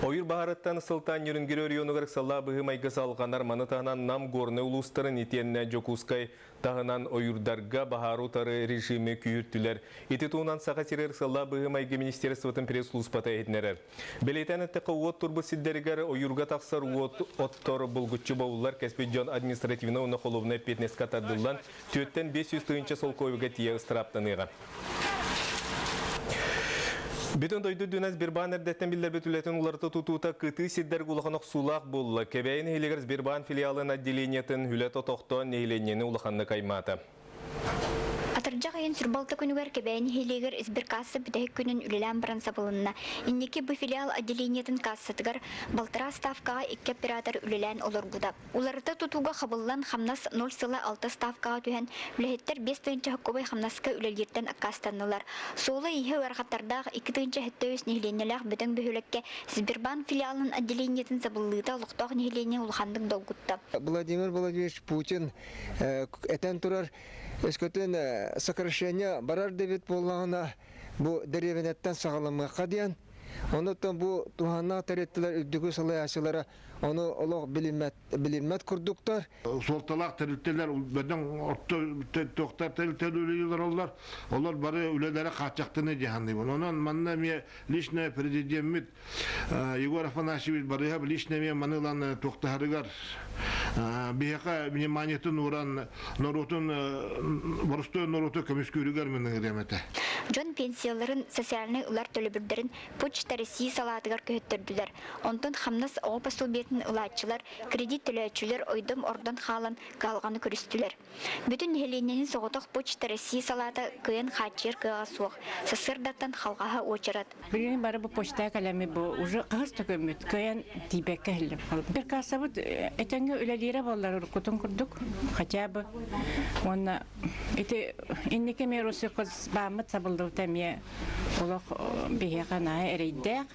Ойуур баһаарыттан сылтаан Ньүрүнгүрү оройуонугар ыксаллаах быһыы-майгы салҕанар. Маны таһынан Нам, Горнай улуустарын итиэннэ Дьокуускай таһынан ойуурдарга баһаары утары режими күүһүртүлэр. Ити туһунан Саха сиригэр ыксаллаах быһыы-майгы министерствотын пресс-службата иһитиннэрэр. Бэлиэтээн эттэххэ, уот турбут сирдэригэр ойуурга тахсар уот оттор булгуччу бобуллар кэспит дьон административнай уонна холуобунай эппиэтинэскэ тардыллан, түөртэн 500 тыһыынча солкуобайга тиийэ ыстырааптаныаҕа. Бүтүн дойду үрдүнэн Сбербаан эрдэттэн биллэрбит үлэтин уларыта тутуута кытыы сирдэргэ улахан охсуулаах буолла. Кэбээйи нэһилиэгэр Сбербаан филиалын отделениетын үлэтэ тохтоон нэһилиэнньэни улаханнык аймаата. Атырдьах ыйын сүрбалта күнүгэр Кэбээйи нэһилиэгэр сберкасса бүтэһик күнүн үлэлээн баран сабылынна. Инники бу филиал отделениетын кассатыгар балтараа ставкаҕа икки оператор үлэлээн олорбута. Уларыта тутууга хабыллан хамнас 0 сыла 6 ставкаҕа түһэн, үлэһиттэр 5 тыһыынча соккубай хамнаска үлэлииртэн аккаастаннылар. Суола-ииһэ ыарахаттардаах 2 тыһыынча 73 нэһилиэнньэлээх бөдөҥ бөһүөлэккэ Сбербанк филиалын отделениетын сабыллыыта олохтоох нэһилиэнньэ улаханнык долгутта. Владимир Владимирович Путин этэн турар, өскөтүн сокращение барар дэбит буоллаҕына, бу дэриэбинэттэн саҕаламыахха диэн. Онуттан бу туһааннаах тэрилтэлэр үрдүкү салайааччылара Ону олох билиммэт, билиммэт курдуктар. Суолталаах тэрилтэлэр бөдөҥ орто туохтар тэрилтэлэр үлэлии олороллор. Олор бары үлэлэрэ хааччахтаны дьаһаныыбын. Онон манна эмиэ личное президеммит Егор Афанасьевич Барыһов лично эмиэ маны ылан туохтаһарыгар биһиэхэ вниманиетын ууран норуотун боростуой норуоту көмүскүүрүгэр мин ыҥырыам этэ. Дьон пенсияларын, социальнай ылар төлөбүрдэрин Почта России салаатыгар көһөттөрдүлэр. Онтон хамнас оҕо пособиетын ылааччылар, кредит төлөөччүлэр ойдом ордон хаалан кыһалҕаны көрүстүлэр. Бүтүн нэһилиэнньэни соҕотох Почта России салаата кыайан хааччыйар кыаҕа суох. Сарсыардаттан халҕаһа уочарат. Билигин бары бу почта кэлэммит бу уже хаһыс да көммүт кыайан тиийбэккэ иһиллим. Бир кассабыт этэҥҥэ үлэлиирэ буоллар уруккутун курдук хотя бы уонна ити инники эмиэ Россельхоз бааммыт сабыллыбыта эмиэ олох биһиэхэ наһаа эрэйдээх.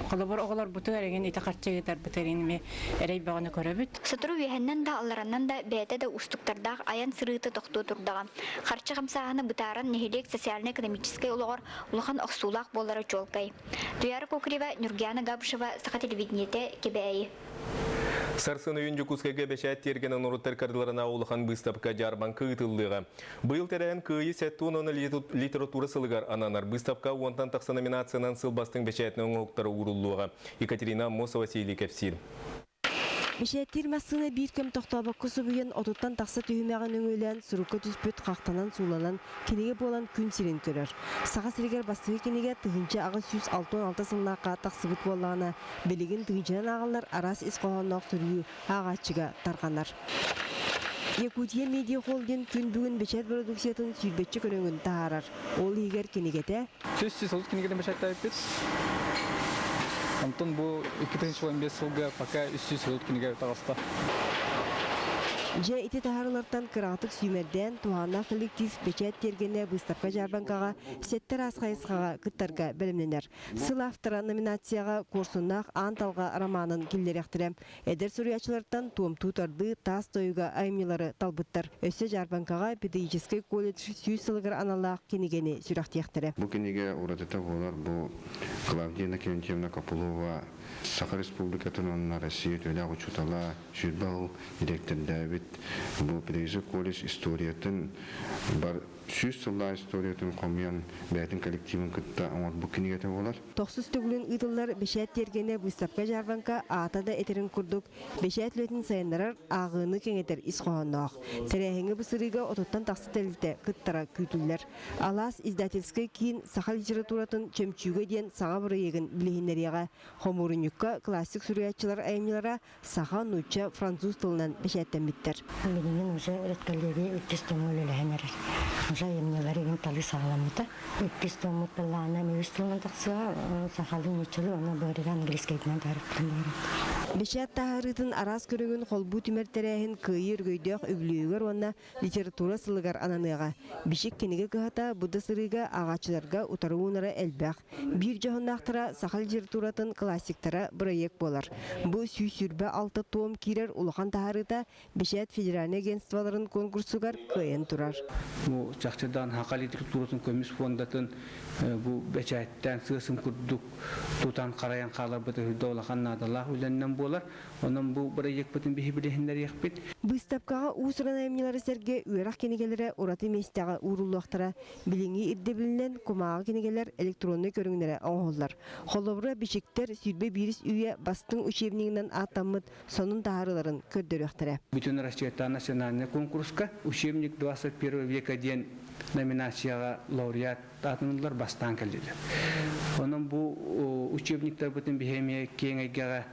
Холобур, оҕолорбутугар эҥин ити харчы ыытарбытыгар эми эрэй бөҕөнү көрөбүт. Сотору үөһэннэн да аллараннан да бэйэтэ да уустуктардаах айан сырыыта тохтуу турдаҕа. Харчы хамсааһына бытааран нэһилиэк социально-экономическай олоҕор улахан охсуулаах буолара чуолкай. Туяра Кокорева, Нюргиана Габышева, Саха телевидениетэ, Кэбээйи. Сарсын ыйын Дьокуускайга бэчээт тиэргэнэ норуоттар кардыларына улахан быыстапка дьаарбаҥка ыытыллыаҕа. Быйыл тэрээһин Кыайыы 70 литература сылыгар ананар. Быыстапка уонтан тахса номинациянан сыл бастыҥ бэчээтинэй оҥоһуктара ууруллуоҕа. Екатерина Аммосова Василий кэпсиир. Бэчээттиир массыына биир кэм тохтообокко субуйан, отуттан тахса түһүмэҕин өҥүөлээн, сурукка түспүт хахтанан-сууланан, кинигэ буолан күн сирин көрөр. Саха сиригэр бастакы кинигэ 1866 сыллаахха тахсыбыт буоллаҕына, билигин тыһыынчанан ааҕыллар араас ис хоһоонноох суруйуу ааҕааччыга тарҕанар. Якутия Медиа Холдинг күн бүгүн бэчээт бородууксуйатын сүүрбэччэ көрүҥүн таһаарар. Ол иһигэр кинигэтэ 130 кинигэтин бэчээттээбиппит. Онтон бу 2015 сылга пока 330 кинигэ таҕыста. Дьэ, ити таһаарыылартан кыраҕытык сүүмэрдээн, туһааннаах коллектив бэчээт тиэргэнэ быыстапка-дьаарбаҥкаҕа сэттэ араас хайысхаҕа кыттарга бэлэмнэнэр. Сыл автора номинацияҕа Куорсуннаах Аан Талҕа романын киллэриэхтэрэ. Эдэр суруйааччылартан туомтуу тардыы, таас тойуга айымньылары талбыттар. Өссө дьаарбаҥкаҕа педагогическай колледж 100 сылыгар аналлаах кинигэни сүрэхтиэхтэрэ. Бу кинигэ уратыта буолар бу Клавдия Иннокентьевна Копылова Саха Республикатын уонна Россия үтүөлээх учуутала, сүүрбэ сыл дириэктэрдээбит бу педагогическай колледж историятын бар 100 сыллаах историятын хомуйан бэйэтин коллективын кытта оҥорбут кинигэтэ буолар. Тохсус төгүлүн ыытыллар Бэчээт тиэргэнэ быыстапка-дьаарбаҥка аата да этэрин курдук, бэчээт үлэтин сайыннарар, ааҕыыны кэҥэтэр ис хоһоонноох. Тэрээһиҥҥэ бу сырыыга отуттан тахса тэрилтэ кыттара күүтүллэр. Алаас издательскай киин саха литературатын чөмчүүгэ диэн саҥа бырайыагын билиһиннэриэҕэ. Хомуурунньукка классик суруйааччылар айымньылара саха, нуучча, француз тылынан бэчээттэммиттэр. Билигин уже редколлегия иккис томҥа үлэлэһэн эрэр. Уже айымньылар игин талыы саҕаламмыта. Иккис томмут былаана үс тылынан тахсыа, сахалыы, нууччалыы уонна быарыга английскайдынан таарыктан барар. Бэчээт таһаарыытын араас көрүҥүн холбуу түмэр тэрээһин Кыайыы өргөйдөөх үбүлүөйүгэр уонна литература сылыгар ананыаҕа. Бичик кинигэ кыһата бу да сырыыга ааҕааччыларга утары уунара элбэх. Биир дьоһуннаахтара саха литературатын классиктара бырайыак буолар. Бу 126 том киирэр улахан таһаарыыта Бэчээт федеральнай агентстволарын конкурсугар кыайан турар. Бу чахчы даҕаны саха литературатын көмүс фондатын бу бэчээттээн сыа-сым курдук тутан харайан хааларбыт үрдэ улахан наадалаах үлэннэн буолар. Онон бу бырайыакпытын биһи билиһиннэриэхпит. Быыстапкаҕа уус-уран айымньылары сэргэ үөрэх кинигэлэрэ ураты миэстэҕэ ууруллуохтара. Билиҥҥи ирдэбилинэн кумааҕы кинигэлэр электроннай көрүҥнэрэ оҥоһуллар. Холобура, бичиктэр 21 үйэ бастыҥ учебнигынан ааттаммыт сонун таһаарыыларын көрдөрүөхтэрэ. Бүтүн Россиятааҕы национальнай куонкуруска «Учебник 21 века» диэн номинацияҕа лауреат аатыныллар бастаан кэллилэр. Онон бу учебниктарбытын биһи эмиэ киэҥ эйгэҕэ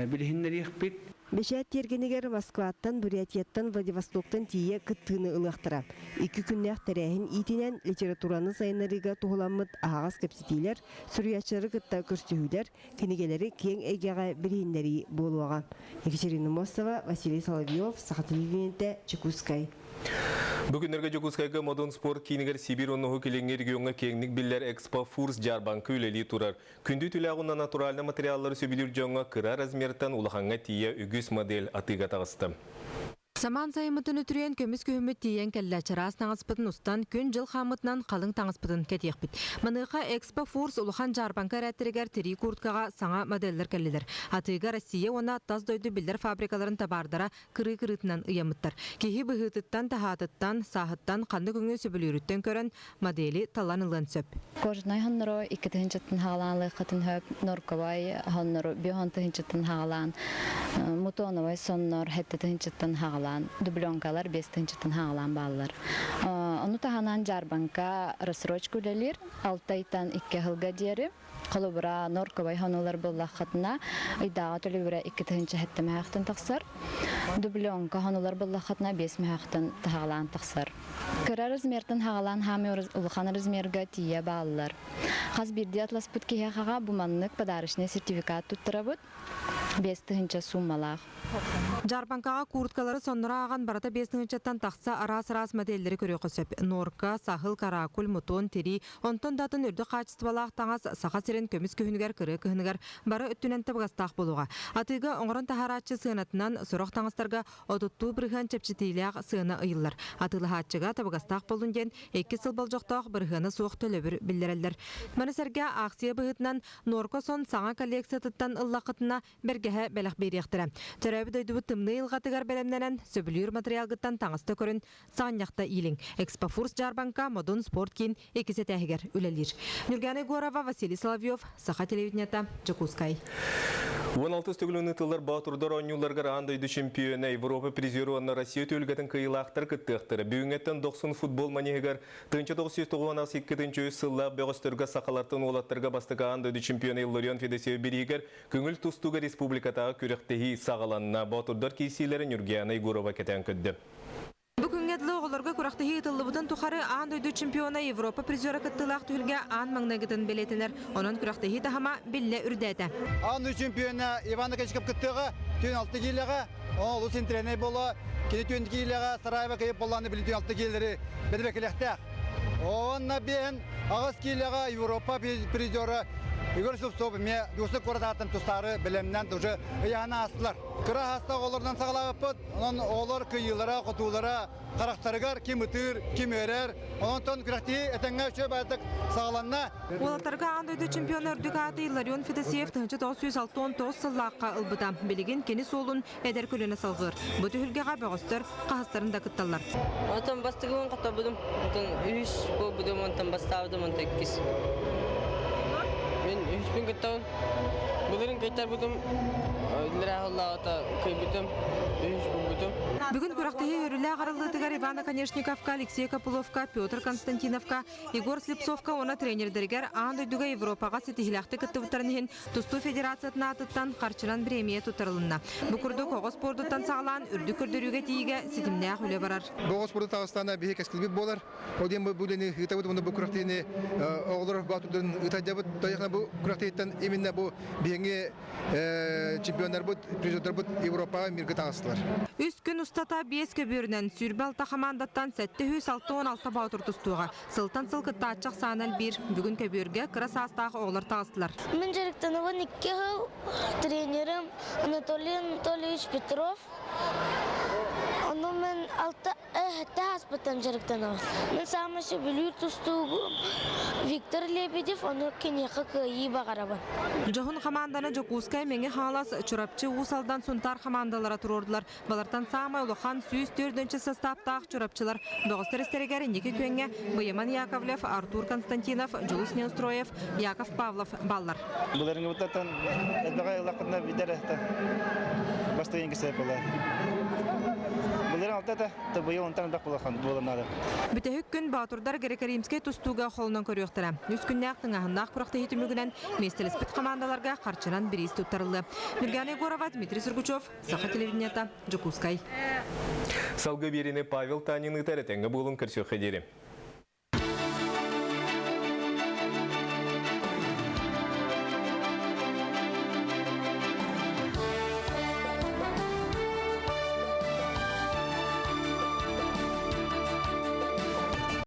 билиһиннэриэхпит. Бэчээт тиэргэнигэр Москваттан, Бурятияттан, Владивостоктан тиийэ кыттыыны ылыахтара. Икки күннээх тэрээһин иитинэн литератураны сайыннарыыга туһуламмыт аһаҕас кэпсэтиилэр, суруйааччылары кытта көрсүһүүлэр, кинигэлэри киэҥ эйгэҕэ билиһиннэрии буолуоҕа. Екатерина Мостова, Василий Соловьев, Саха телевидениетэ, Чекускай. Бу күннэргэ Дьокуускайга Модун спорт киинигэр Сибиир уонна Уһук Илиҥҥи региоҥҥа киэҥник биллэр Экспо Фурс дьаарбаҥка үлэлии турар. Күндү түүлээх уонна натуральнай материаллары сөбүлүүр дьоҥҥо кыра размертан улахаҥҥа тиийэ үгүс модель атыыга таҕыста. Самаан сайыммытын үтүрүйэн көмүс күһүммүт тиийэн кэллэ. Чараас таҥаспытын устан, күн-дьыл хааммытынан халыҥ таҥаспытын кэтиэхпит. Маныаха Экспо Фурс улахан дьаарбаҥка эрээттэригэр тирии курткаҕа саҥа моделлэр кэллилэр. Атыыга Россия уонна тас дойду биллэр фабрикаларын табаардара кырыы-кырыытынан ыйаммыттар. Киһи быһыытыттан-таһаатыттан, сааһыттан ханнык өҥү сөбүлүүрүттэн көрөн модели талан ылыан сөп. Кожнай хонноро 2 тыһыынчаттан хаалаан лыаххатын хөп, норковай хоннору 5 тыһыынчаттан хаалаан, мутоновай соннор 7 тыһыынчаттан хаалаан, дубленкалар 5 тыһыынчаттан хаалаан бааллар. Ону таһынан дьаарбаҥка рассрочка үлэлиир, 6 ыйтан 2 сылга диэри. Холобура, норковай хонуулар буоллаххытына, ыйдааҕы төлөбүрэ 2 7 мөһөөхтөн тахсар. Дубленка хонуулар буоллаххытына 5 мөһөөхтөн таһаҕалаан тахсар. Кыра размертан хаҕалаан хаамыы улахан размерга тиийэ бааллар. Хас биирдии атласпыт киһиэхэҕэ бу маннык подарочный сертификат туттарабыт. 5000 сууммалаах. Дьаарбаҥкаҕа курткалары сонноро ааҕан барыта 5000-тан тахса араас-араас модельлэри көрүөххэ сөп. Норка, саһыл, каракуль, мутон, тирии, онтон да атын үрдүк хаачыстыбалаах таҥас Саха сирин көмүс күһүнүгэр, кырыа кыһыныгар бары өттүнэн табыгастаах буолуоҕа. Атыыга оҥорон таһаарааччы сыанатынан сорох таҥастарга отуттуу бырыһыан чэпчэтиилээх сыана ыйыллар. Атыылаһааччыга табыгастаах буоллун диэн икки сыл болдьохтоох бырыһыана суох төлөбүр биллэрэллэр. Маны сэргэ аахсыйа быһыытынан Норка сон саҥа коллекциятыттан ыллаххытына бэргэһэ бэлэх биэриэхтэрэ. Төрөөбүт дойдубут тымныы айылҕатыгар бэлэмнэнэн, сөбүлүүр матырыйаалгыттан таҥаста көрүн, саҕынньахта иилиҥ. Экспофурс дьаарбаҥка Модун спорт киин иккис этээһигэр үлэлиир. Нюргана Егорова, Василий Соловьев, Саха телевидениета, Дьокуускай. 16 төгүлүн ыытыллар Боотурдар оонньууларыгар аан дойду чемпиона, Европа призеры уонна Россия түһүлгэтин кыайыылаахтар кыттыахтара. Бүгүҥҥэттэн дохсун футбол манеһыгар 1992 сыллаах бөҕөстөргө сахалартан уолаттарга бастакы аан дойду чемпиона Илларион Федосеев бирииһигэр көҥүл тустууга республикатааҕы күрэхтэһии саҕаланна. Боотурдар киирсиилэрин Нюргиана Егорова кэтээн көрдө. Бу күҥҥэ дылы оҕолорго күрэхтэһии ыытыллыбытын тухары аан дойду чемпиона Европа призера кыттыылаах түһүлгэ аан маҥнайгытын бэлиэтэнэр. Онон күрэхтэһии таһыма биллэ үрдээтэ. Аан дойду чемпиона Иван Наконечников кыттыаҕа түүн 6 киилэҕэ олус интэриэһинэй буолуо. Кини түүн киилэҕэ Сараево кыйып буоллааны билин түүн 6 киилэри бэдибэкилиэхтээх. Уонна биэһин 8 киилэҕэ Европа призера Егор Супсов эмиэ Дьокуускай куорат ааттан тустаары бэлэмнээн уже ыйаһына аастылар. Кыра аһастаах оҕолорунан саҕалаабыппыт. Онон оҕолор кыайыылара, хотуулара харахтарыгар ким ытыыр, ким үөрэр. Онон күрэхтии этэҥҥэ үчүгэй баайдык саҕаланна. Уолаттарга аан дойду чемпиона үрдүк ааты Илларион Федосеев 1969 сыллаахха ылбыта. Билигин кини суолун эдэр көлүөнэ салҕыыр. Бу түһүлгэҕэ бөҕөстөр хаһыстарын да кытталлар. Онтон бастакыбын хотобудум, онтон үһүс буолбутум, онтон бастаабытым, онтон иккис. Мин үһүспүн кыттабын. Былырын кыйтарбытым, иллэрээ кыйбытым, үһүс булбутум. Бүгүн күрэхтэһии үөрүүлээх арыллыытыгар Иван Оконешниковка, Алексей Копыловка, Петр Константиновка, Егор Слепцовка уонна тренердэригэр аан дойдуга Европаҕа ситиһиилээхтик кыттыбыттарын иһин Тустуу федерациятын аатыттан харчынан бириэмийэ туттарылынна. Бу курдук оҕо спордуттан саҕалаан үрдүк көрдөрүүгэ тиийиигэ ситимнээх үлэ барар. Бу оҕо спорду таҕыстаана биһи кэскилбит буолар. Ол диэн бу үлэни ыытабыт уонна бу күрэхтэһиини оҕолор баатырдарын ыытайдабыт. Тойохна бу күрэхтэһииттэн именно бу биһиги чемпионнарбыт, призердарбыт Европаҕа миргэ таҕыстылар. Үс күн устата биэс көбүөрүнэн 26 хамаандаттан 766 боотур тустуоҕа. Сылтан сыл кыттааччы ахсаана элбиир. Бүгүн көбүөргэ кыра саастаах оҕолор таҕыстылар. Мин дьарыктанабын икки сыл. Тренерим Анатолий Анатольевич Петров. Ону мен алта эһэтте ааспыттан дьарыктанабын. Мин саамай сөбүлүүр тустуугум Виктор Лебедев, ону киниэхэ кыайыы баҕарабын. Дьоһун хамаанданы Дьокуускай, Мэҥэ Хаҥалас, Чурапчы, Уус Алдан, Сунтаар хамаандалара туруордулар. Балартан саамай улахан 104 састааптаах чурапчылар бөҕөстөр истэригэр инники күөҥҥэ Быйаман Яковлев, Артур Константинов, Дьулус Неустроев, Яков Павлов бааллар. Былырыҥҥыбыттан элбэҕи ыллахпытына битэр бастыҥ кисэп буолар. Былырын алтата, быйыл онтон элбэх буолан наада. Бүтэһик күн Боотурдар Греко-Римскэй тустууга холонон көрүөхтэрэ. Үс күннээх тыҥааһыннаах күрэхтэһии түмүгүнэн миэстэлэспит хамаандаларга харчынан бириис туттарыллыа. Нюргана Егорова, Дмитрий Сургучев, Саха телевидениета, Дьокуускай. Салгыы биэриини Павел Танин ыытар этэҥҥэ буолун көрсүөххэ диэри.